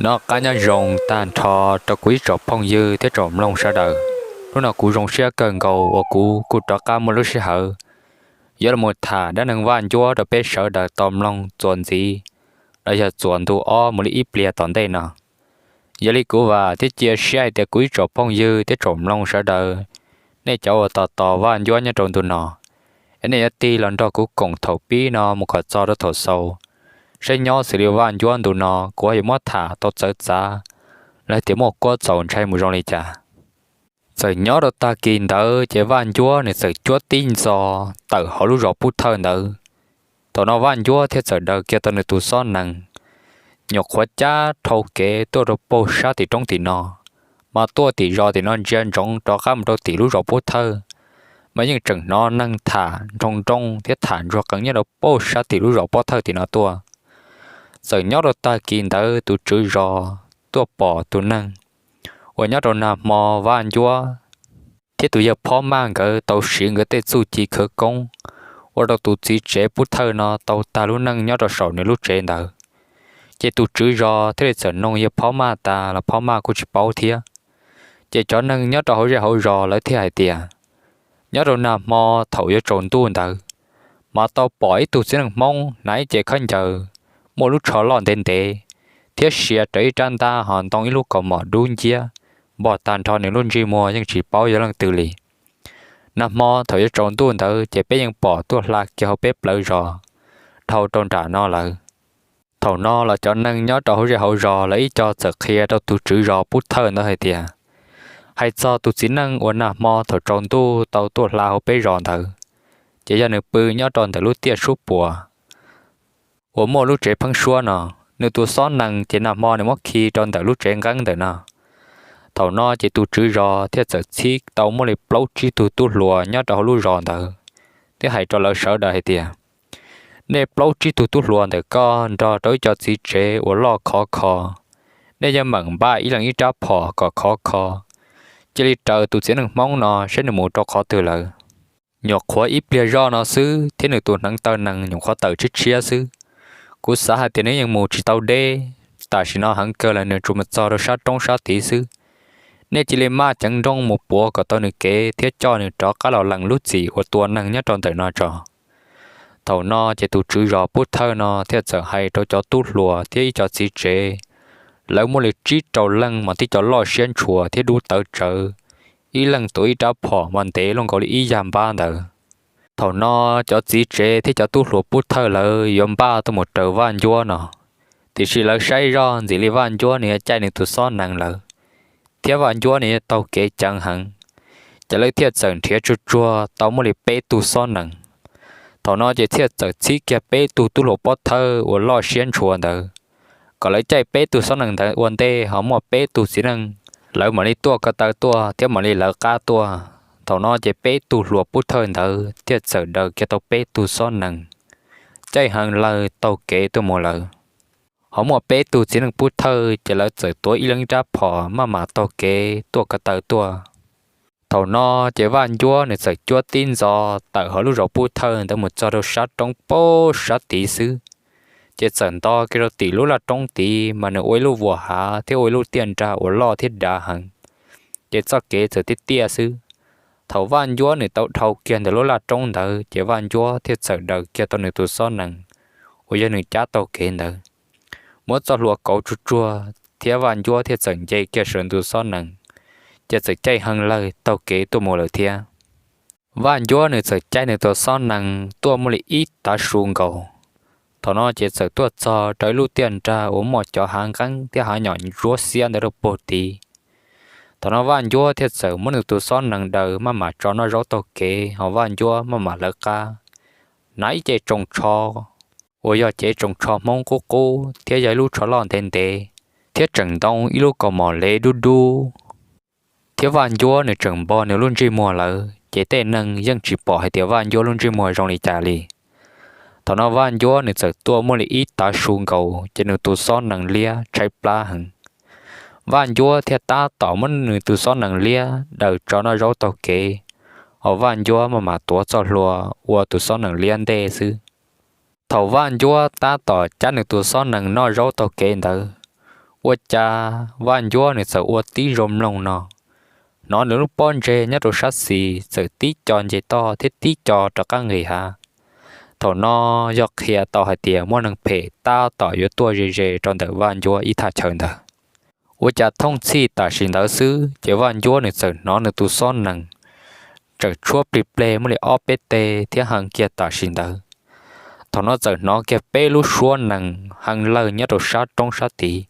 Noj qab nyob zoo tag nrho rau kuv ib tsoom phooj ywg thiab tsoom mloog sawv daws. Hnub no kuv zoo siab kawg nkaus uas kuv kuj rov qab muaj lub sij hawm yuav los tham dab neeg Vaj Ncuab rau peb sawv daws tau mloog txuas ntxiv los yog txuas ntu ob mus li ib pliag tom ntej no. Yog li kuv vam thiab cia siab hais tias kuv ib tsoom phooj ywg thiab tsoom mloog sawv daws, nej cov uas tos tos Vaj Ncuab nyob rau ntu no, es nej yuav tig los nrog kuv koom thaum pib no mus kom txog rau thaum xaus, saib nyob xws li Vaj Ncuab ntu no kuv ho yuav muab tham tau txawv txav los tias muaj kuab txaus ntshai mus zoo li cas. Txawm nyob rau tag kis ntawd ces Vaj Ncuab nws txawm cuab tib ntxo tawm hauv lub zos Pub Thawj ntawd. Thaum no Vaj Ncuab thiaj txawm daws kiag tau nws tus xob nees, nyuam qhuav cab dhau kev tuaj rau puag sab tim roob tim no, mas tuaj tim zos tim no ntsia ntsoov rov qab mus rau tim lub zos Pub Thawj, mas yeej tseem hnov neeg tham nroo nroo thiab tham ntsuag qees nyob rau puag sab tim lub zos Pub Thawj tim no tuaj. Txawm nyob rau tag kis ntawd tus tswv zos tuaj pom tus neeg uas nyob rau nag hmo Vaj Ncuab thiab tus yawg Phob Maj nkawd tau siv nkawd tej txuj ci khawv koob ua rau tus txiv tsev Pub Thawj no tau tag lub neej nyob rau saum nws lub tsev ntawd. Ces tus tswv zos thiaj li txawm noog yawg Phob Maj tas los Phob Maj kuj tsis paub thiab. Ces cov neeg nyob rau hauv zej hauv zos lawv thiaj hais tias, nyob rau nag hmo thaum yuav tsaus ntuj ntawd, mas tau pom ib tug txiv neej Hmoob hnav ib ce khaub ncaws muaj lub tsho loj ntev ntev thiab sia rawv ib rab ntab ho ntoo ib lub kaus mom dub nciab npog tag nrho nws lub ntsej muag yeej tsis paub yog leej twg li. Nag hmo thaum yuav tsaus ntuj ntawd ces peb yeej pom tuaj hla kiag hauv peb plawv zos dhau rau nram no lawm. Thaum no los cov neeg nyob rau hauv zej hauv zos lawv ib co txawm qhia rau tus tswv zos Pub Thawj ntawd hais tias, hais txog tus txiv neej uas nag hmo thaum tsaus ntuj tau tuaj hla hauv peb zos ntawd, ces yog nws pw nyob rau ntawm lub tiaj sub puas uas muaj lub tsev pheeb suab no. Nws tus xob nees ces nag hmo nws muab khi rau ntawm lub tsev nqeeb ntawm no. Thaum no ces tus tswv zos thiaj txawm txhib tau muaj li plaub tsib tug tub hluas nyob rau hauv lub zos ntawd thiab hais rau lawv sawv daws hais tias, nej plaub tsib tug tub hluas ntawm koj nrog rau ib co txiv tsev uas loj khov kho, nej yeej meem npaj ib leeg ib rab phom kom khov kho, cia li raws tus txiv neej Hmoob no saib nws mus rau qhov twg lawm. Nyuam qhuav ib pliag zoj no xwb thiab nws tus hneev taw nees nyuam qhuav tawm tshiab tshiab xwb. Kuv xav hais tias nws yeej mus tsis tau deb, tam sim no heev kawg los nws tsuas mus txog rau sab roob sab tid xwb. Nej cia li maj ceev nrooj mus puav kom tau nws kev thiab coj nws rov qab los lees lub txim uas tua neeg nyob rau ntawm no tso. Thaum no ces tus tswv zos Pub Thawj no thiaj txawm hais rau cov tub hluas thiab ib co txiv tsev, lawv muaj li tsib rau leej mas tib co loj siab ntshua thiab dub tawv tsawv, ib leeg tuav ib rab phom mas ntev luaj nkaus li ib yag npab ntawd. Thaum no cov txiv tsev thiab cov tub hluas Pub Thawj lawv yuav npaj tuaj mus raws Vaj Ncuab no, tiam sis lawv saib zoj ntxim li Vaj Ncuab nws yuav caij nws tus xob nees lawm, thiab Vaj Ncuab nws yuav taug kev ceev heev, ces lawv thiaj txawm nrhiav tsuag tsuag tau muaj li peb tug xob nees. Thaum no ces thiaj txawm txhib kiag peb tug tub hluas Pub Thawj uas loj siab ntshua ntawd kom lawv caij peb tug xob nees ntawd ua ntej, ho muaj peb tug txiv neej lawv mam li tuaj ko taw tuaj thiab mam li lawv qab tuaj. Thaum no ces peb tug hluas Pub Thawj ntawd thiaj txawm daws kiag tau peb tug xob nees, caij heev lawm taug kev tuaj mus lawm. Ho muaj peb tug txiv neej Pub Thawj ces lawv txawm tuav ib leeg ib rab phom maj mam taug kev tuaj ko taw tuaj. Thaum no ces Vaj Ncuab nws txawm cuab tib ntxov tawm hauv lub zos Pub Thawj ntawd mus txog rau sab roob puag sab tid xwb, ces txawm nto kiag rau tim lub laj roob tid mas nws ua ib lub vuas hav thiab ua ib lub tiaj nrag uas loj thiab dav heev, ces txoj kev txawm tiaj tiaj xwb. Thaum Vaj Ncuab nws tau dhau kiag ntawm lub laj roob ntawd ces Vaj Ncuab thiaj txawm daws kiag tau nws tus xob nees uas yog nws cab taug kev ntawd, muab txoj hlua kauv tsuag tsuag thiab Vaj Ncuab thiaj txawm nce kiag saum nws tus xob nees, ces txawm caij heev lawm taug kev tuaj mus lawm thiab. Vaj Ncuab nws txawm caij nws tus xob nees tuaj muaj li ib tav su nkaus. Thaum no ces txawm tuaj txog rau ib lub tiaj nrag uas muaj cov hav nqeeb thiab hav nyom ntsuab xiab ntawd rau puag tid. Thaum no Vaj Ncuab thiaj txawm muab nws tus xob nees daws maj mam tso noj zaub taug kev, ho Vaj Ncuab maj mam lawv qab, hnav ib ce tsoos tsho uas yog cev tsoos tsho Hmoob qub qub thiab yog ib lub tsho loj ntev ntev, thiab tseem ntoo ib lub kaus mom lev dub dub, thiab Vaj Ncuab nws tseem npog nws lub ntsej muag lawm, ces tej neeg yeej tsis pom hais tias Vaj Ncuab lub ntsej muag zoo li cas li. Thaum no Vaj Ncuab nws txawm tuaj muaj li ib tav su nkaus ces nws tus xob nees liab tshaib plab heev. Vaj Ncuab thiaj tab tom muab nws tus xob nees liab daws tso noj zaub taug kev, ho Vaj Ncuab maj mam tuav txoj hlua ua tus xob nees liab ntej xwb. Thaum Vaj Ncuab tab tom cab nws tus xob nees noj zaub taug kev ntawd, Ua cas Vaj Ncuab nws txawm ua tib zoo mloog no, hnov nws lub pob ntseg nyob rau sab xis txawm tib co nce toj thiab tib co rov qab nqis hav. Thaum no yog qhia tau hais tias muaj neeg phem tab tom yuav tuaj ze ze rau ntawm Vaj Ncuab ib thaj chaw ntawd. Ua cas thooj txhij tam sim ntawd xwb ces Vaj Ncuab nws txawm hnov nws tus xob nees tseem tshuab plig pleg muaj li ob peb teg thiab hee kiag tam sim ntawd. Thaum no txawm hnov kiag peb lub suab nees hee lawg nyob rau sab roob sab tid,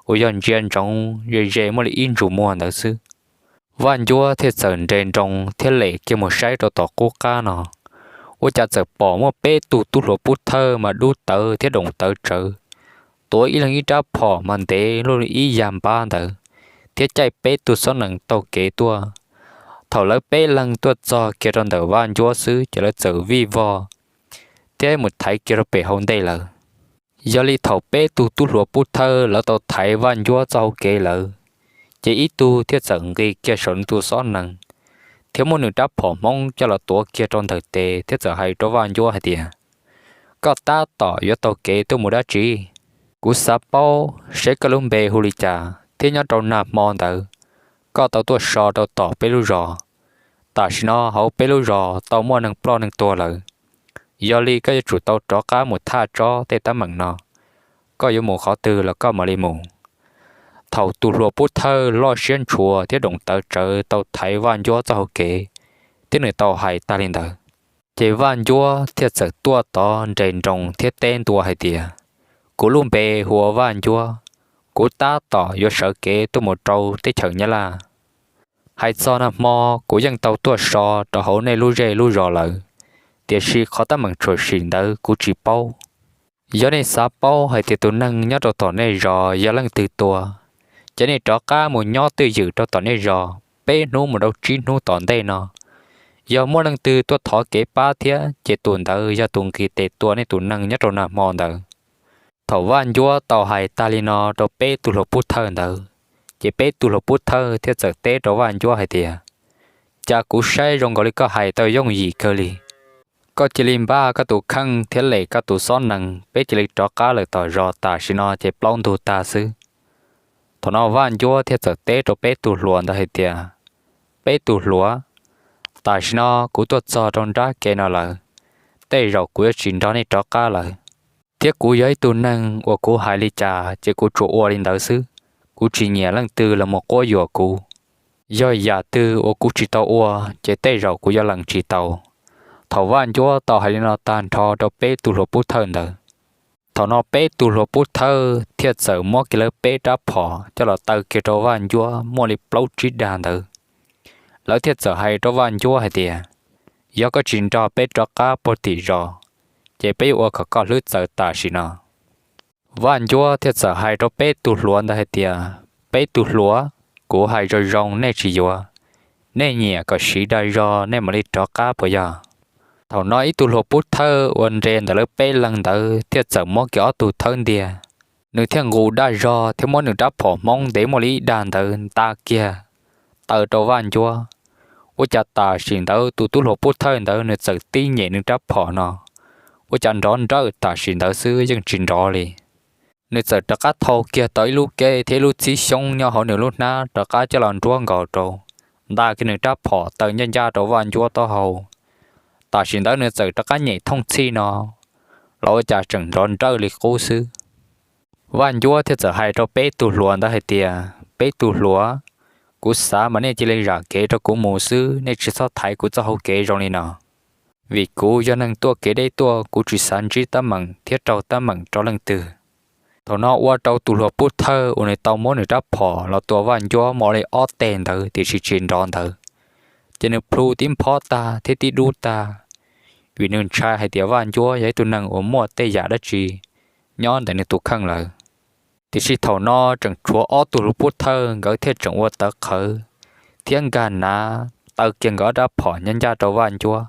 uas yog ntsia ntsoov ze ze muaj li ib ntsug muag ntawd xwb. Vaj Ncuab thiaj txawm nres nroos thiab lem kiag mus saib rau tom qub qab no, ua cas txawm pom muaj peb tug tub hluas pub thawj mas dub tawv thiab doos tawv tsawv, tuav ib leeg ib rab phom mas ntev luaj li ib yag npab ntawd, thiab caij peb tug xob nees taug kev tuaj. Thaum lawv peb leeg tuaj txog kiag rau ntawm Vaj Ncuab xwb ces lawv txawm vij vog thiab mus thaiv kiag rau pem hauv ntej lawm. Yog li thaum peb tug tub hluas pub thawj lawv tau thaiv Vaj Ncuab txoj hauv kev lawm, ces ib tug thiaj txawm nqis kiag saum nws tus xob nees thiab muab nws rab phom Hmoob coj los tuav kiag rau ntawm tes thiab txawm hais rau Vaj Ncuab hais tias, Koj tab tom yuav taug kev tuaj mus dab tsi? Kuv xav paub seb koj lub npe hu li cas thiab nyob rau nag hmo ntawd koj tau tuaj so rau tom peb lub zos. Tam sim no hauv peb lub zos tau muaj neeg ploj neeg tuag lawm, yog li koj yuav tsum tau rov qab mus thaj tsob tej teeb meem no. Koj yuav mus qhov twg los koj mam li mus. Thaum tus hluas pub thawj loj siab ntshua thiab doos tawv tsawv tau thaiv Vaj Ncuab txoj hauv kev thiab nws tau hais tag li ntawd, ces Vaj Ncuab thiaj txawm tuaj tod nres nroos thiab teb ntua hais tias, Kuv lub npe hu ua Vaj Ncuab, kuv tab tom yuav sawv kev tuaj mus rau teb chaws Nyab Laj. Hais txog nag hmo kuv yeej tau tuaj so rau hauv nej lub zej lub zos lawm, tiam sis qhov teeb meem tshwm sim ntawd kuv tsis paub. Yog nej xav paub hais tias tus neeg nyob rau tom nej zos yog leej twg tua, ces nej rov qab mus nyob twj ywm rau tom nej zos peb hnub mus rau tsib hnub tom ntej no. Yog muaj leej twg tuaj thov kev pab thiab ces tus ntawd yog tus nqis tes tua nej tus neeg nyob rau nag hmo ntawd. Thaum Vaj Ncuab tau hais tag li no rau peb tug hluas pub thawj ntawd, ces peb tug hluas pub thawj thiaj txawm teb rau Vaj Ncuab hais tias, Cas kuv saib zoo nkaus li koj hais tau yooj yim kawg li. Koj cia li npaj koj tus kheej thiab lem koj tus xob nees, peb cia li rov qab lawm tom zos, tam sim no ces plaub ntug tag xwb. Thaum no Vaj Ncuab thiaj txawm teb rau peb tug hluas ntawd hais tias, Peb tug hluas, tam sim no kuv tuaj txog rau nrab ke no lawm, tej zaum kuv yuav tsis nrog nej rov qab lawm. Thiab kuv yog ib tug neeg uas kuv hais li cas ces kuv tsuas ua li ntawd xwb, kuv tsis nyiam leej twg los mus quab yuam kuv. Yog yam twg uas kuv tsis tau ua ces tej zaum kuv yuav lees tsis tau. Thaum Vaj Ncuab tau hais li no tag nrho rau peb tug hluas pub thawj ntawd, thaum no peb tug hluas pub thawj thiaj txawm muab kiag lawv peb rab phom coj los taw kiag rau Vaj Ncuab muaj li plaub tsib dag ntawd. Lawv thiaj txawm hais rau Vaj Ncuab hais tias, Yog koj tsis nrog peb rov qab puag tim zos, ces peb yuav ua kom koj hlwb txawv tam sim no. Vaj Ncuab thiaj txawm hais rau peb tug hluas ntawd hais tias, Peb tug hluas, kuv hais zoo zoo nej tsis yuav. Nej nyiam kom siv dag zog nej mam li rov qab puas yog? Thaum no ib tug hluas pub thawj uas nres ntawm lawv peb leeg ntawd thiaj txawm muab kiag ob tug thawb ntiag, nws thiaj nqus dag zog thiab muab nws rab phom Hmoob ntev muaj li ib dag ntawd nta kiag taw rau Vaj Ncuab. Ua cas tam sim ntawd tus tub hluas pub thawj ntawd nws txawm tib nyem nws rab phom no, ua cas nrov nrawj tam sim ntawd xwb yeej tsis nrov li. Nws txawm rov qab thau kiag tau ib lub keb thiab ib lub txib xyoob nyob hauv nws lub hnab rov qab coj los nruab nkaus rau, nta kiag nws rab phom taw ncaj ncaj rau Vaj Ncuab taub hau. Tam sim ntawd nws txawm rov qab nyem thooj txhij no los ua cas tseem nrov nrawj li qub xwb. Vaj Ncuab thiaj txawm hais rau peb tug hluas ntawd hais tias, Peb tug hluas, kuv xav mas nej cia li zam kev rau kuv mus xwb, nej tsis txhob thaiv kuv txoj hau kev zoo li no. Vim kuv yog neeg tuaj kev deb tuaj, kuv tsis xav ntsib teeb meem thiab raug teeb meem rau leej twg. Thaum no ua rau tus hluas pub thawj uas nws tau muab nws rab phom los tua Vaj Ncuab muaj li ob teg ntawd tiam sis tsis nrov ntawd, ces nws plhu tib nphob tag thiab tib dub tag, vim nws ntshai hais tias Vaj Ncuab yog ib tug neeg uas muaj tej yam dab tsi nyob ntawm nws tus kheej lawm. Tiam sis thaum no tseem tshuav ob tug hluas pub thawj, nkawd thiaj tseem ua tawv qhawv thiab nkag nav taw kiag nkawd ob rab phom ncaj ncaj rau Vaj Ncuab.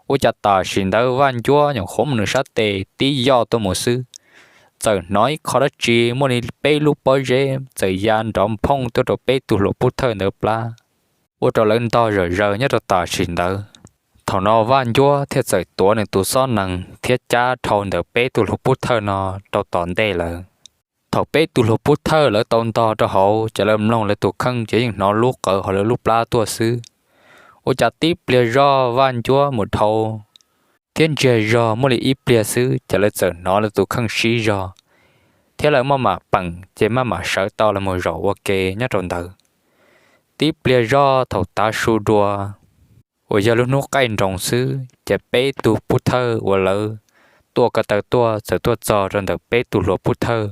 Ua cas tam sim ntawd Vaj Ncuab nyuam qhuav muab nws sab tes tib yoj tuaj mus xwb, txawm hnov ib qho dab tsi muaj li peb lub pob zeb txawm ya nrov nphooj tuaj rau peb tug hluas pub thawj ntawd plab, ua rau lawv ntog zom zaws nyob rau tam sim ntawd. Thaum no Vaj Ncuab thiaj txawm tuav nws tus xob nees thiab cab dhau ntawm peb tug hluas pub thawj no rau tom ntej lawm. Thaum peb tug hluas pub thawj lawv tau ntog rau hauv ces lawv mloog lawv tus kheej ces yeej hnov lub qawv hauv lawv lub plab tuaj xwb. Ua cas tib pliag zoj Vaj Ncuab mus dhau thiab ntsiag zog muaj li ib pliag xwb ces lawv txawm hnov lawv tus kheej sib zog, thiab lawv maj mam peem ces maj mam sawv tau los mus zaum ua ke nyob rau ntawd. Tib pliag zoj thaum tav su dua uas yog lub hnub qaij nroos xwb ces peb tug pub thawj uas lawv tuaj ko taw tuaj txawm tuaj txog rau ntawm peb tug hluas pub thawj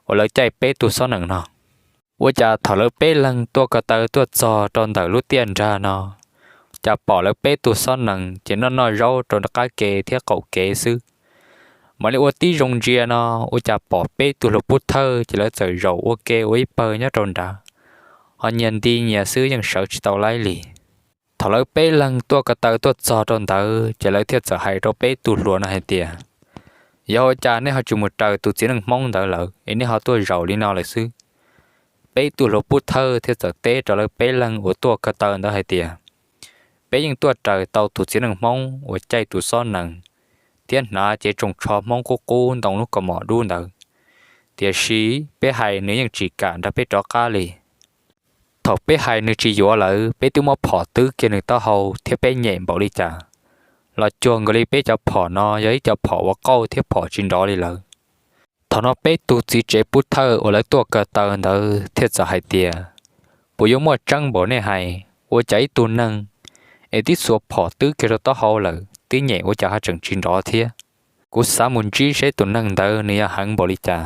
uas lawv caij peb tug xob nees no. Ua cas thaum lawv peb leeg tuaj ko taw tuaj txog rau ntawm lub tiaj nrag no, cas pom lawv peb tug xob nees ces noj noj zaub rau nram qab ke thiab qaum kev xwb. Mam li ua tib zoo ntsia no, ua cas pom peb tug hluas pub thawj ces lawv txawm zaum ua ke ua ib pawg nyob rau nrad, ho nyias nti nyias xwb yeej sawv tsis tau laib li. Thaum lawv peb leeg tuaj ko taw tuaj txog rau ntawd ces lawv thiaj txawm hais rau peb tug hluas no hais tias, yog ua cas nej ho tsis mus raws tus txiv neej Hmoob ntawd lawm es nej ho tuaj zaum li no lawm xwb? Peb tug hluas pub thawj thiaj txawm teb rau lawv peb leeg uas tuaj ko taw ntawd hais tias, peb yeej tuaj raws tau tus txiv neej Hmoob uas caij tus xob nees thiab hnav cev tsoos tsho Hmoob qub qub ntoo lub kaus mom dub ntawd, tiam sis peb hais nws yeej tsis kam nrog peb rov qab li. Thaum peb hais nws tsis yuav lawm, peb twb muab phom twb kiag nws taub hau thiab peb nyem npaum li cas los cuag nkaus li peb cov phom no yog ib co phom ua qauj thiab phom tsis nrov li lawm. Thaum no peb tug txiv tsev pub thawj uas lawv tuaj ko taw ntawd thiaj txawm hais tias, puas yuav muaj tseeb npaum nej hais? Ua cas ib tug neeg es twb xuas phom twb kiag rau taub hau lawm twb nyem ua cas ho tseem tsis nrov thiab? Kuv xav mus ntsib seb tus neeg ntawd nws yog heev npaum li cas.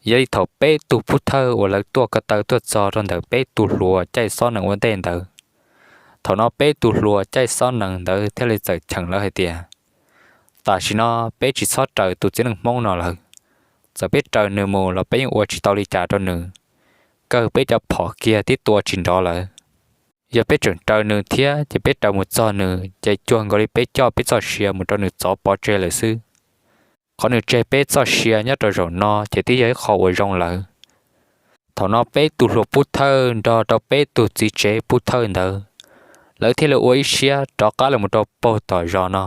Yog li thaum peb tug pub thawj uas lawv tuaj ko taw tuaj txog rau ntawm peb tug hluas caij xob nees ua ntej ntawd, thaum no peb tug hluas caij xob nees ntawd thiaj li txawm cheem lawv hais tias, tam sim no peb tsis txhob raws tus txiv neej Hmoob no lawm. Txawm peb raws nws mus los peb yeej ua tsis tau li cas rau nws, kawg peb cov phom kiag twb tua tsis nrov lawm. Yog peb tseem raws nws thiab ces peb raws mus txog nws ces cuag nkaus li peb coj peb txoj sia mus rau nws txov pov tseg lawm xwb. Qhov nws tseg peb txoj sia nyob rau zaum no ces twb yog ib qho uas zoo lawm. Thaum no peb tug hluas pub thawj nrog rau peb tug txiv tsev pub thawj ntawd, lawv thiaj li ua ib siab rov qab los mus rau puag tom zos no.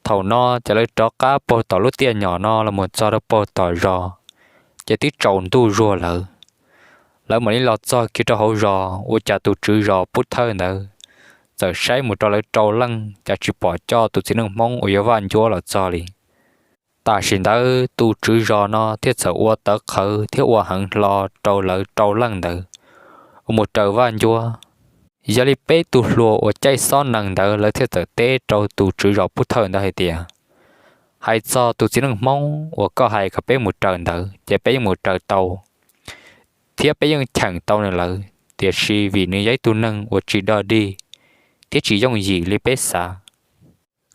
Thaum no ces lawv rov qab puag tom lub tiaj nyom no los mus txog rau puag tom zos, ces twb tsaus ntuj zuag lawm. Lawv mam li los txog kiag rau hauv zos, ua cas tus tswv zos pub thawj ntawd txawm saib mus rau lawv rau leej cas tsis pom coj tus txiv neej Hmoob uas yog Vaj Ncuab los txog li. Tam sim ntawd tus tswv zos no thiaj txawm ua tawv qhawv thiab ua heev hlo rau lawv rau leej ntawd uas mus raws Vaj Ncuab. Yog li peb tug hluas uas caij xob nees ntawd lawv thiaj txawm teb rau tus tswv zos pub thawj ntawd hais tias, hais txog tus txiv neej Hmoob uas koj hais kom peb mus raws ntawd ces peb yeej mus raws tau thiab peb yeej cheem tau nws lawm, tiam sis vim nws yog ib tug neeg uas tsis dog dig thiab tsis yooj yim li peb xav,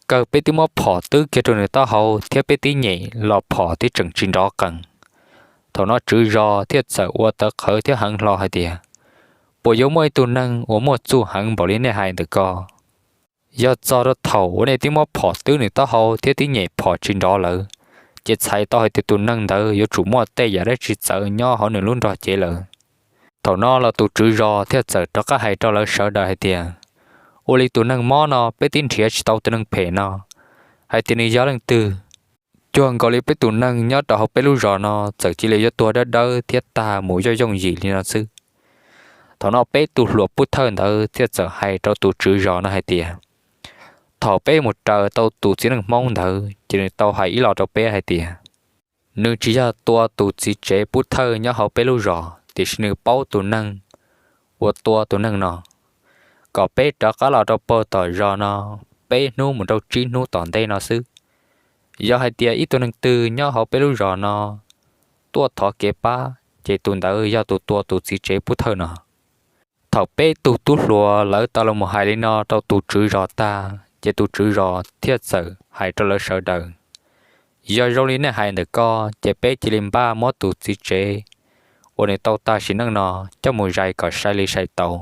kawg peb twb muab phom twb kiag rau nws taub hau thiab peb twb nyem los phom twb tseem tsis nrov qees. Thaum no tswv zos thiaj txawm ua tawv qhawv thiab heev hlo hais tias, puas yuav muaj ib tug neeg uas muaj txuj heev npaum li nej hais ntawm ko? Yog txog rau thaum uas nej twb muab phom twb nws taub hau thiab twb nyem phom tsis nrov lawm, ces txhais tau hais tias tus neeg ntawd yuav tsum muaj tej yam dab tsi txawv nyob hauv nws lub nrog cev lawm. Thaum no los tus tswv zos thiaj txawm rov qab hais rau lawv sawv daws hais tias, ua li tus neeg mob no peb twb nrhiav tsis tau tus neeg phem no hais tias nws yog leej twg. Cuag nkaus li peb tus neeg nyob rau hauv peb lub zos no txawm cia li yuav tuag dawb dawb thiab tag mus yooj yooj yim li no xwb. Thaum no peb tus hluas pub thawj ntawd thiaj txawm hais rau tus tswv zos no hais tias, thaum peb mus raws tau tus txiv neej Hmoob ntawd ces nws tau hais ib los rau peb hais tias, nws tsis yog tua tus txiv tsev pub thawj nyob hauv peb lub zos, tiam sis nws paub tus neeg uas tua tus neeg no, kom peb rov qab los rau puag tom zos no peb hnub mus rau tsib hnub tom ntej no xwb. Yog hais tias ib tug neeg twg nyob hauv peb lub zos no tuaj thov kev pab, ces tus ntawd yog tus tua tus txiv tsev pub thawj no. Thaum peb tug tub hluas lawv tau los mus hais li no rau tus tswv zos tag, ces tus tswv zos thiaj txawm hais rau lawv sawv daws, yog zoo li nej hais ntawm ko, ces peb cia li npaj muab tus txiv tsev uas nws tau tag sim neej no coj mus zais kom sai li sai tau.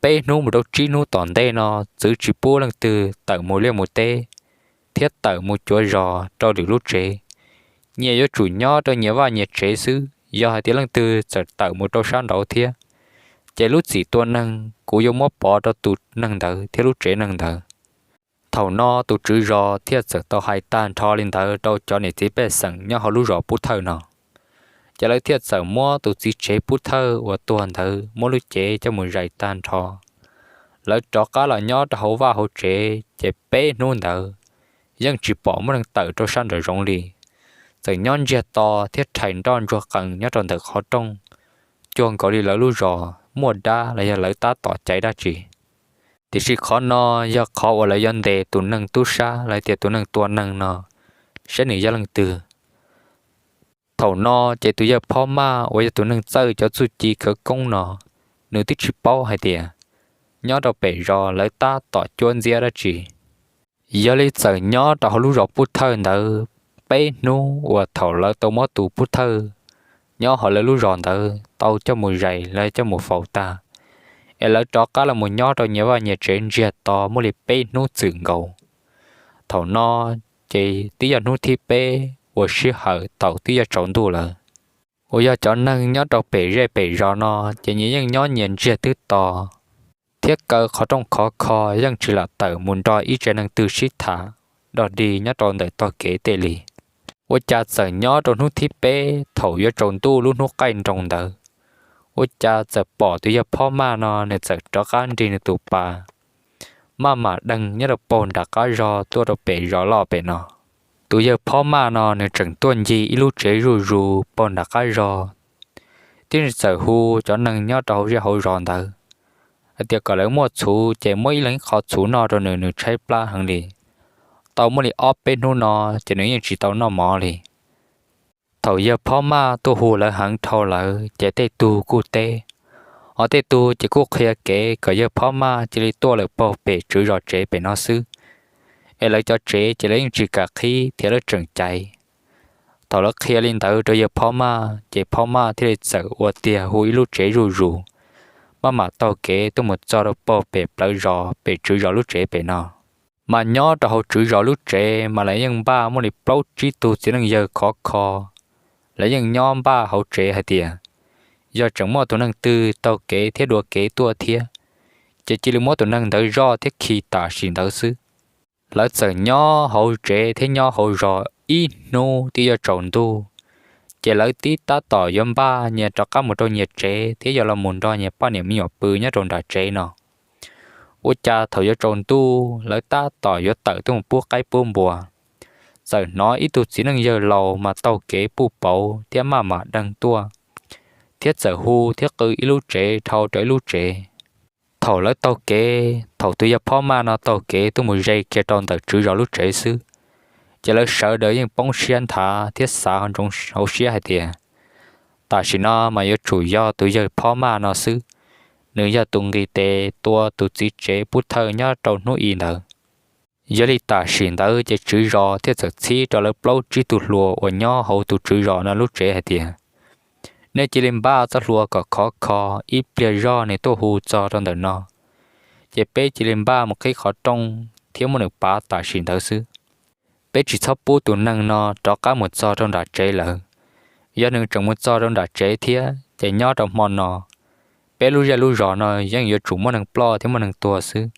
Peb hnub mus rau tsib hnub tom ntej no txwv tsis pub leej twg tawm mus liaj mus teb thiab tawm mus cuav zos rau lwm lub tsev. Nyias yuav tsum nyob rau nyias vaj nyias tsev xwb. Yog hais tias leej twg txawm tawm mus rau sab nraud thiab, ces lub txim tua neeg kuv yuav muab pov rau tus neeg ntawd thiab lub tsev neeg ntawd. Thaum no tus tswv zos thiaj txawm tau hais tag nrho li ntawd rau cov niam txiv pej xeem nyob hauv lub zos Pub Thawj no, ces lawv thiaj txawm muab tus txiv tsev Pub Thawj uas tuag ntawd muab lub cev coj mus zais tag nrho. Lawv rov qab los nyob rau hauv vaj hauv tsev ces peb hnub ntawd yeej tsis pom muaj neeg tawm rau sab nraum zoov li. Txawm nyob ntsiag to thiab rhais nroj ntsuag qees nyob rau ntawm qhov rooj, cuag nkaus li lawv lub zos muaj dab los yog lawv tab tom caiv dab tsi. Tiam sis qhov no yog qhov uas lawv yuav ntes tus neeg tub sab los tias tus neeg tua neeg no, saib nws yog leej twg. Thaum no ces tus yawg Phob Maj uas yog tus neeg txawj cov txuj ci khawv koob no, nws twb tsis paub hais tias nyob rau pem zos lawv tab tom cuab ntxiab dab tsi. Yog li txawm nyob rau hauv lub zos Pub Thawj ntawd peb hnub uas thaum lawv tau muab tus Pub Thawj nyob hauv lawv lub zos ntawd tau coj mus zais los coj mus faus tag, es lawv rov qab los mus nyob rau nyias vaj nyias tsev ntsiag to muaj li peb hnub txwm nkaus. Thaum no ces twb yog hnub thib peb uas sij hawm thaum twb yuav tsaus ntuj lawm. Uas yog cov neeg nyob rau pem zej pem zos no ces nyias yeej nyob nyias ntsiag twb to, thiab kaw qhov rooj khov kho yeej tsis lam tawm mus nrog ib tsev neeg twg sib tham dog dig nyob rau ntawm tog kev tej li. Ua cas txawm nyob rau hnub thib peb thaum yuav tsaus ntuj lub hnub qaij nroos ntawd, ua cas txawm pom tus yawg Phob Maj no nws txawm rov qab nrig nws tus pas maj mam deeg nyob rau paug nram qab zog tuaj rau pem zos loj pem no. Tus yawg Phob Maj no nws tseem tuaj ncig ib lub tsev zuj zus paug nram qab zog, thiab nws txawm hu cov neeg nyob rau hauv zej hauv zos ntawd hais tias kom lawv muaj txhuv ces muab ib leeg ib qho txhuv noj rau nws, nws tshaib plab heev li. Tau muaj li ob peb hnub no ces nws yeej tsis tau noj mov li. Thaum yawg Phob Maj tuaj hu lawv heev dhau lawm ces tej tug kuj teb, ho tej tug ces kuj qhia kev kom yawg Phob Maj cia li tuaj lawm paug pem tswv zos tsev pem no xwb, es lawv cov tsev ces lawv yeej tsis kam qhib thiab lawv tseem caiv. Thaum lawv qhia li ntawd rau yawg Phob Maj ces Phob Maj thiaj li txawm ua tiag hu ib lub tsev zuj zus, maj mam taug kev tuaj mus txog rau paug pem plawv zos pem tswv zos lub tsev pem no. Mas nyob rau hauv tswv zos lub tsev mas lawv yeej npaj muaj li plaub tsib tug txiv neej yawg khov kho. Lawv yeej nyob npaj hauv tsev hais tias yog tseem muaj tus neeg twg taug kev thiab dua kev tuaj thiab, ces cia li muab tus neeg ntawd zoj thiab khi tam sim ntawd xwb. Lawv txawm nyob hauv tsev thiab nyob hauv zos ib hnub twb yuav tsaus ntuj, ces lawv twb tab tom yuav npaj nyias rov qab mus rau nyias tsev thiab yuav los mus nrog nyias poj niam me nyuam pw nyob rau nram tsev no. Ua cas thaum yuav tsaus ntuj lawv tab tom yuav tawm tuaj mus pub qaib pub npua, txawm hnov ib tug txiv neej yawg laus mas taug kev puj pauv thiab maj mam deeg tuaj, thiab txawm hu thiab qw ib lub tsev dhau rau ib lub tsev. Thaum lawv taug kev, thaum tus yawg Phob Maj no taug kev tuaj mus ze kiag rau ntawm tswv zos lub tsev xwb, ces lawv sawv daws yeej poob siab nthav thiab xav ntsoov hauv siab hais tias tam sim no mas yuav tsum yog tus yawg Phob Maj no xwb, nws yog tus nqis tes tua tus txiv tsev Pub Thawj nyob rau hnub i ntawd. Yog li tam sim ntawd ces tswv zos thiaj txawm txhib rau lawv plaub tsib tug hluas uas nyob hauv tus tswv zos no lub tsev hais tias nej cia li npaj txoj hlua kom khov kho, ib pliag zog nws tuaj hu txog rau ntawm no, ces peb cia li npaj mus qhib qhov rooj thiab muab nws pav tam sim ntawd xwb. Peb tsis txhob pub tus neeg no rov qab mus txog rau nram tsev lawm. Yog nws tseem mus txog rau nram tsev thiab ces nyob rau hmo no peb lub zej lub zos no yeej yuav tsum muaj neeg ploj thiab muaj neeg tuag xwb.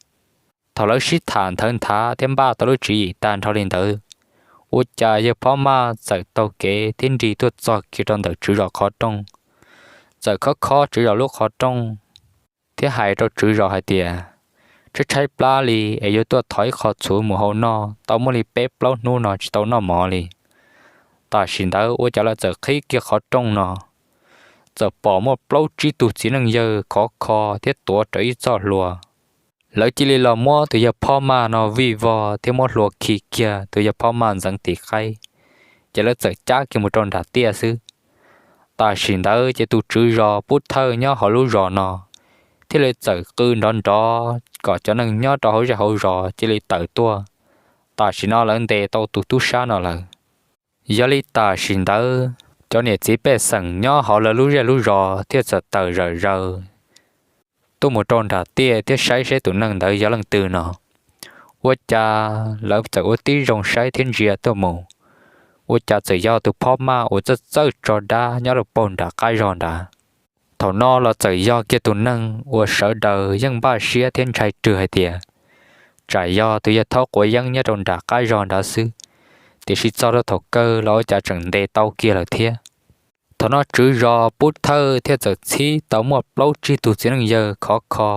Thaum lawv sib tham nthawv nthav thiab npaj tau lub tswv yim tag nrho li ntawd, ua cas yawg Phob Maj txawm taug kev thiab nrig tuaj txog kiag rau ntawm tswv zos qhov rooj, txawm khob khob tswv zos lub qhov rooj thiab hais rau tswv zos hais tias tshaib tshaib plab li es yuav tuaj thov ib qho txhuv mus hau noj, tau muaj li peb plaub hnub no tsis tau noj mov li. Tam sim ntawd ua cas lawv txawm qhib kiag qhov rooj no, txawm pom muaj plaub tsib tug txiv neej yawg khov kho thiab tuav rawv ib txoj hlua. Lawv cia li los muab tus yawg Phob Maj no vij vog thiab muab hlua khi kiag tus yawg Phob Maj ntxeev tim qaib, ces lawv txawm cab kiag mus rau nram tiaj xwb. Tam sim ntawd ces tus tswv zos Pub Thawj nyob hauv lub zos no thiaj li txawm qw nrov nrov kom cov neeg nyob rau hauv zej hauv zos cia li tawm tuaj. Tam sim no lawv ntes tau tus tub sab no lawm. Yog li tam sim ntawd cov niam txiv pej xeem nyob hauv lawv lub zej lub zos thiaj txawm tawm zom zaws tuaj mus rau nram tiaj thiab saib saib tus neeg ntawd yog leej twg no. Ua cas lawv txawm ua tib zoo saib thiab ntsia tuaj mus, ua cas txawm yog tus Phob Maj uas txawj txawj tso dab nyob rau paug nram qab zog nrad. Thaum no los txawm yog kiag tus neeg uas sawv daws yeej npaj siab thiab ntshai rwg hais tias tsam yog tus yawg thaub quav yeeb nyob rau nram qab zog nrad xwb, tiam sis txog rau thaum kawg los ua cas tseem ntes tau kiag lawm thiab. Thaum no tswv zos Pub Thawj thiaj txawm txhib tau muaj plaub tsib tug txiv neej yawg khov kho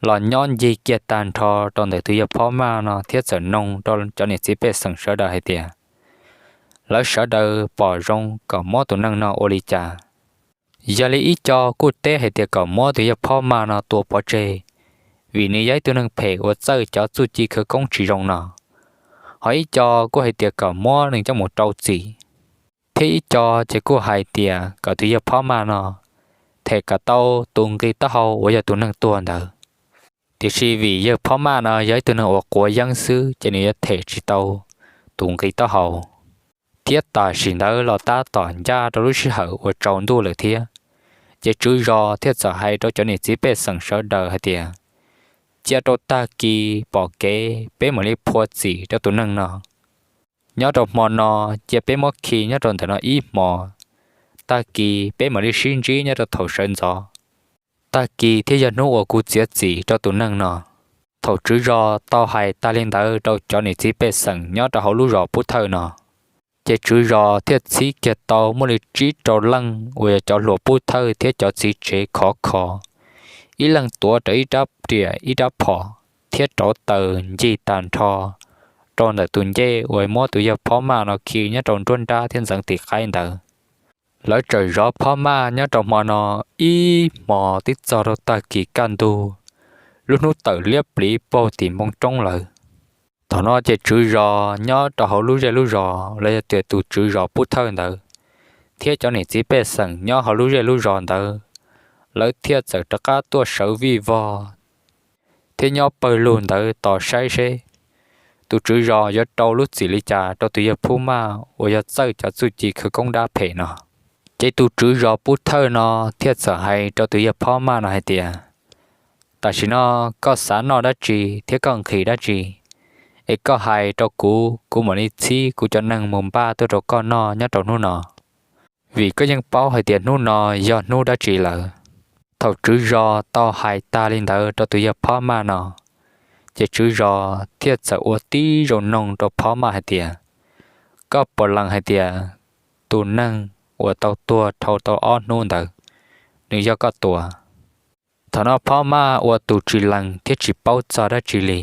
los nyob ncig kiag tag nrho rau ntawm tus yawg Phob Maj no thiab txawm noog rau cov niam txiv pej xeem sawv daws hais tias lawv sawv daws pom zoo kom muab tus neeg no ua li cas. Yog li ib co kuj teb hais tias kom muab tus yawg Phob Maj no tua pov tseg, vim nws yog ib tug neeg phem uas txawj cov txuj ci khawv koob tsis zoo no. Ho ib co kuj hais tias kom muab nws coj mus rau txim, thiab ib co ces kuj hais tias kom tus yawg Phob Maj no them kom tau tus nqi taub hau uas yog tus neeg tuag ntawd. Tiam sis vim yawg Phob Maj no yog ib tug neeg uas quav yeeb xwb ces nws yuav them tsis tau tus nqi taub hau. Thiab tam sim ntawd los tab tom ncaj rau lub sij hawm uas tsaus ntuj lawm thiab, ces tswv zos thiaj txawm hais rau cov niam txiv pej xeem sawv daws hais tias cia rau tag kis pom kev peb mam li phua txim rau tus neeg no. Nyob rau hmo no cia peb muab khi nyob rau ntawm no ib hmos, tag kis peb mam li sib ntsib nyob rau thaum sawv ntxov. Tag kis thiaj yog hnub uas kuv txiav txim rau tus neeg no. Thaum tswv zos tau hais tag li ntawd rau cov niam txiv pej xeem nyob rau hauv lub zos Pub Thawj no, ces tswv zos thiaj txhib kiag tau muaj li tsib rau leej uas yog cov hluas Pub Thawj thiab cov txiv tsev khov kho, ib leeg tuav rawv ib rab riam ib rab phom thiab rauv taws ncig tag nrho rau ntawm tus ncej uas muab tus yawg Phob Maj no khi nyob rau nruab nrab thiab ntxeev tim qaib ntawd. Lawv txawm zov Phob Maj nyob rau hmo no ib hmos tib txog rau tag kis kaj ntug, lub hnub tawm liab pliv paug tim npoo roob lawm. Thaum no ces tswv zos nyob rau hauv lub zej lub zos los yog tias tus tswv zos Pub Thawj ntawd thiab cov niam txiv pej xeem nyob hauv lub zej lub zos ntawd, lawv thiaj txawm rov qab tuaj sawv vij vog thiab nyob pawg lug ntawd tos saib seb tus tswv zos yuav rau lub txim li cas rau tus yawg Phob Maj uas yog txawj cov txuj ci khawv koob dab phem no. Ces tus tswv zos Pub Thawj no thiaj txawm hais rau tus yawg Phob Maj no hais tias, tam sim no koj xav noj dab tsi thiab koj nqhis dab tsi, es koj hais rau kuv, kuv mam li txhib kuv cov neeg mus npaj tuaj rau koj noj nyob rau hnub no, vim koj yeej paub hais tias hnub no yog hnub dab tsi lawm. Thaum tswv zos tau hais tag li ntawd rau tus yawg Phob Maj no, ces tswv zos thiaj txawm ua tib zoo noog rau Phob Maj hais tias, koj puas lees hais tias tus neeg uas tau tuag dhau tau ob hnub ntawd, nws yog koj tua? Thaum no Phob Maj ua tus tsis lees thiab tsis paub txog dab tsi li,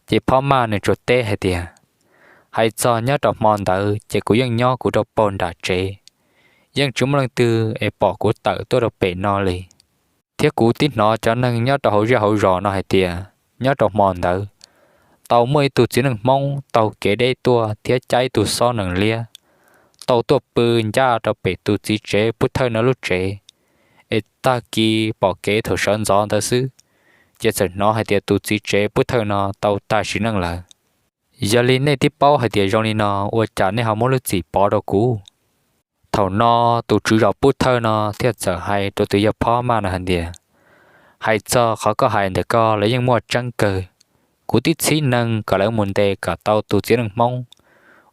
ces Phob Maj nws tsuas teb hais tias, hais txog nyob rau hmo ntawd ces kuv yeej nyob kuv rau paug nram tsev, yeej tsis muaj leej twg es pom kuv tawm tuaj rau pem no li. Thiab kuv tib hnov cov neeg nyob rau hauv zej hauv zos no hais tias nyob rau hmo ntawd tau muaj ib tug txiv neej Hmoob taug kev deb tuaj thiab cab ib tug xob nees liab tau tuaj pw ncaj rau pem tus txiv tsev Pub Thawj no lub tsev, es tag kis pom kev thaum sawv ntxov ntawd xwb, ces txawm hnov hais tias tus txiv tsev Pub Thawj no tau tag sim neej lawm. Yog li nej twb paub hais tias zoo li no, ua cas nej ho muab lub txim pov rau kuv? Thaum no tus tswv zos Pub Thawj no thiaj txawm hais rau tus yawg Phob Maj no hais tias, hais txog qhov koj hais ntawm koj los yeej muaj tseeb kawg. Kuv twb txhib neeg kom lawv mus ntes kom tau tus txiv neej Hmoob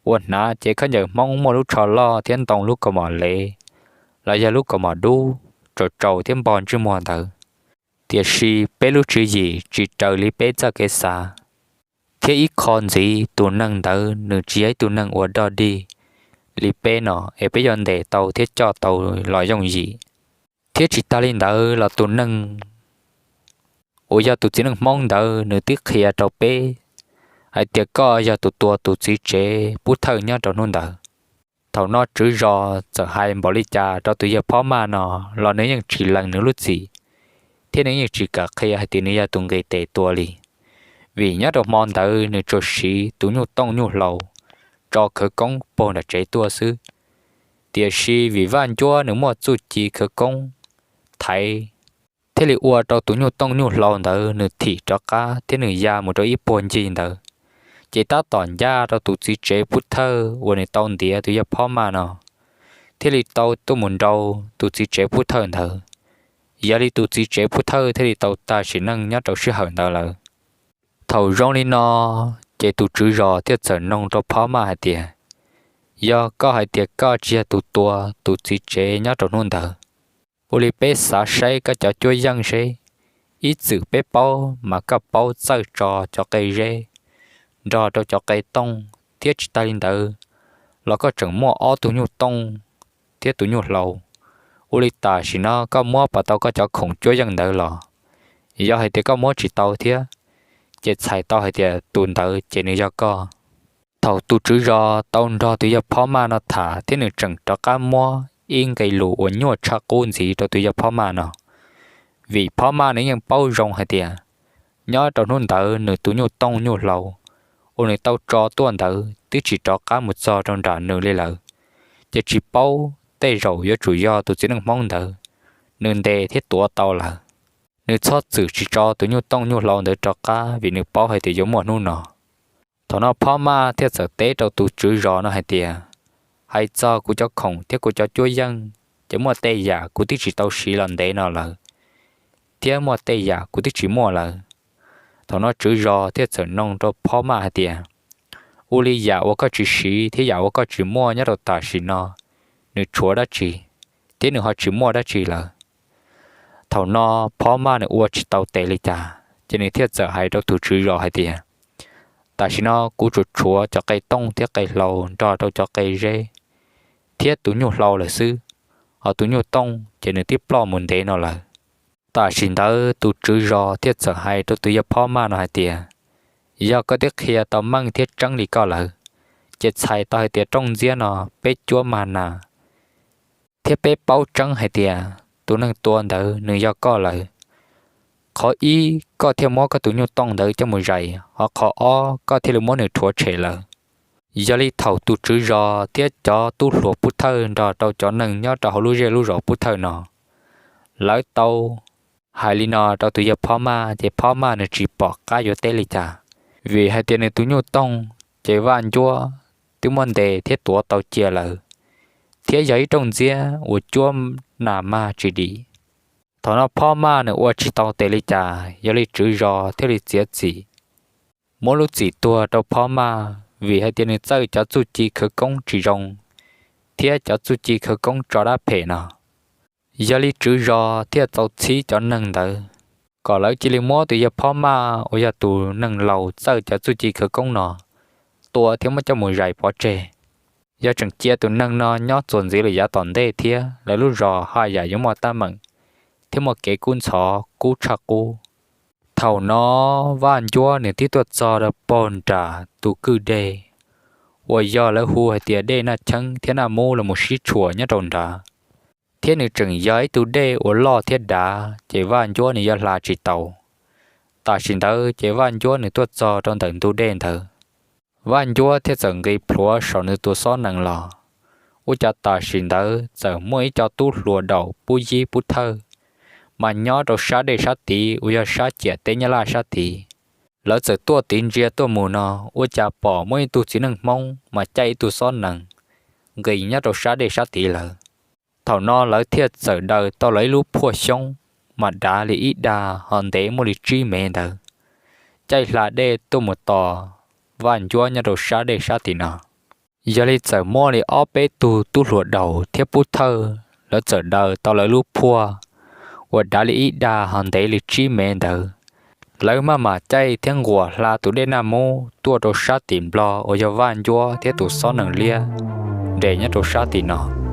uas hnav cev khaub ncaws Hmoob muaj lub tsho loj thiab ntoo lub kaus mom lev los yog lub kaus mom dub, tsaus tsaus thiab npog ntsej muag ntawd. Tiam sis peb lub tswv yim tsis raws li peb txoj kev xav, thiab ib qho ntxiv tus neeg ntawd nws tsis yog ib tug neeg uas dog dig li peb no es peb yuav ntes tau thiab coj tau los yooj yim. Thiab tsis tas li ntawd los tus neeg uas yog tus txiv neej Hmoob ntawd nws twb qhia rau peb hais tias koj yog tus tua tus txiv tsev Pub Thawj nyob rau hnub ntawd. Thaum no tswv zos txawm hais npaum li cas rau tus yawg Phob Maj no los nws yeej tsis lees nws lub txim, thiab nws yeej tsis kam qhia hais tias nws yog tus nqis tes tua li, vim nyob rau hmo ntawd nws tsuas siv tus nyuj tooj nyuj hlau tso khawv koob puag nram tsev tuaj xwb. Tiam sis vim Vaj Ncuab nws muaj txuj ci khawv koob thaiv, thiaj li ua rau tus nyuj tooj nyuj hlau ntawd nws thim rov qab thiab nws ya mus rau ib puag ncig ntawd, ces tab tom ncaj rau tus txiv tsev Pub Thawj uas nws tau ntiav tus yawg Phob Maj no, thiaj li tau tuaj mus nrau tus txiv tsev Pub Thawj ntawd. Yog li tus txiv tsev Pub Thawj thiaj li tau tag sim neej nyob rau sij hawm ntawd lawm. Thaum zoo li no, ces tus tswv zos thiaj txawm noog rau Phob Maj hais tias, yog koj hais tias koj tsis yog tus tua tus txiv tsev nyob rau hnub ntawd, ua li peb xav saib koj cov cuab yeej seb Ib txwm peb paub mas koj paub txawj tso cov qe zeb nrog rau cov qe tooj, thiab tsis tas li ntawd los koj tseem muaj ob tug nyuj tooj thiab tus nyuj hlau. Ua li tam sim no koj muab puas tau koj cov khoom cuab yeej ntawd los? Yog hais tias koj muab tsis tau thiab, ces txhais tau hais tias tus ntawd ces nws yog koj. Thaum tus tswv zos tau nrog tus yawg Phob Maj no tham thiab nws tseem rov qab muab ib nqe lus uas nyuaj tshaj qub ntxiv rau tus yawg Phob Maj no, vim Phob Maj nws yeej paub zoo hais tias nyob rau hnub ntawd nws tus nyuj tooj nyuj hlau uas nws tau tso tuaj ntawd twb tsis rov qab mus txog rau nram nws li lawm, ces tsis paub tej zaum yuav tsum yog tus txiv neej Hmoob ntawd nws ntes thiab tuav tau lawm. Nws txhob txwm tsis tso tus nyuj tooj nyuj hlau ntawd rov qab vim nws paub hais tias yuav muaj hnub no. Thaum no Phob Maj thiaj txawm teb rau tus tswv zos no hais tias, hais txog kuv cov khoom thiab kuv cov cuab yeej, ces muaj tej yam kuv twb tsis tau siv los ntev no lawm, thiab muaj tej yam kuv twb tsis muaj lawm. Thaum no tswv zos thiaj txawm nug rau Phob Maj hais tias, ua li yam uas koj tsis siv thiab yam uas koj tsis muaj nyob rau tam sim no, nws tshuav dab tsi, thiab nws ho tsis muaj dab tsi lawm? Thaum no Phob Maj nws ua tsis tau tes li cas, ces nws thiaj txawm hais rau tus tswv zos hais tias, tam sim no kuv tsuas tshuav cov qe tooj thiab qe hlau nrog rau cov qe zeb thiab tus nyuj hlau lawm xwb, ho tus nyuj tooj ces nws twb ploj mus ntev no lawm. Tam sim ntawd tus tswv zos thiaj txawm hais rau tus yawg Phob Maj no hais tias, yog koj twb qhia tau meej thiab tseeb li koj lawm, ces txhais tau hais tias rooj ntxiab no peb cuab mag nas thiab peb paub tseeb hais tias tus neeg tua ntawd nws yog koj lawm. Qhov ib, koj thiaj muab koj tus nyuj tooj ntawd coj mus zais, ho qhov ob, koj thiaj li muab nws rhuav tshem lawm. Yog li thaum tus tswv zos thiab cov tub hluas Pub Thawj nrog rau cov neeg nyob rau hauv lub zej lub zos Pub Thawj no, lawv tau hais li no rau tus yawg Phob Maj, ces Phob Maj nws tsis pom qab yuav teb li cas, vim hais tias nws tus nyuj tooj ces Vaj Ncuab twb muab ntes thiab tuav tau cia lawm, thiab yog ib rooj ntxiab uas cuab nas mag tsis dim. Thaum no Phob Maj nws ua tsis tau tes li cas, yog li tswv zos thiaj li txiav txim muab lub txim tuag rau Phob Maj, vim hais tias nws txawj cov txuj ci khawv koob tsis zoo thiab cov txuj ci khawv koob tso dab phem no. Yog li tswv zos thiaj txaus txhib cov neeg ntawd, kom lawv cia li muab tus yawg Phob Maj uas yog tus neeg laus txawj cov txuj ci khawv koob no tua thiab muab coj mus zais pov tseg. Yog tseem cia tus neeg no nyob txuas ntxiv lawm yav tom ntej thiab, lawv lub zos haj yam yuav muaj tab meem thiab muaj kev kub ntxhov kub tshaj qub. Thaum no Vaj Ncuab nws twb tuaj txog rau pog nram tus kwj deg uas yog lawv hu hais tias dej Naj Cheeb thiab Naj Mub los mus sib tshuam nyob rau nrad, thiab nws tseem yog ib tug dej uas loj thiab dav, ces Vaj Ncuab nws yuav hla tsis tau. Tam sim ntawd ces Vaj Ncuab nws tuaj txog rau ntawm ntug dej ntawd, Vaj Ncuab thiaj txawm nqis plhuav saum nws tus xob nees los. Ua cas tam sim ntawd txawm muaj ib co tub hluas daum pub yib pub thawj mas nyob rau sab dej sab tid uas yog sab ciam teb Nyab Laj sab tid. Lawv txawm tuaj tiv ntsia tuaj mus no, ua cas pom muaj ib tug txiv neej Hmoob mas caij ib tug xob nees nqis nyob rau sab dej sab tid lawm. Thaum no lawv thiaj txawm daws tau lawv ib lub phuaj xyoob mas dav li ib dag ho ntev muaj li tsib mev ntawd, caij hla dej tuaj mus tos Vaj Ncuab nyob rau sab dej sab tim no. Yog li txawm muaj li ob peb tug tub hluas daum thiab pub thawj, lawv txawm daws tau lawv lub phuaj uas dav li ib dag ho ntev li tsib mev ntawd. Lawv maj mam caij thiab nquas hla tus dej Naj Mub tuaj rau sab tim Nplog uas yog Vaj Ncuab thiab tus xob nees liab nres nyob rau sab tim no.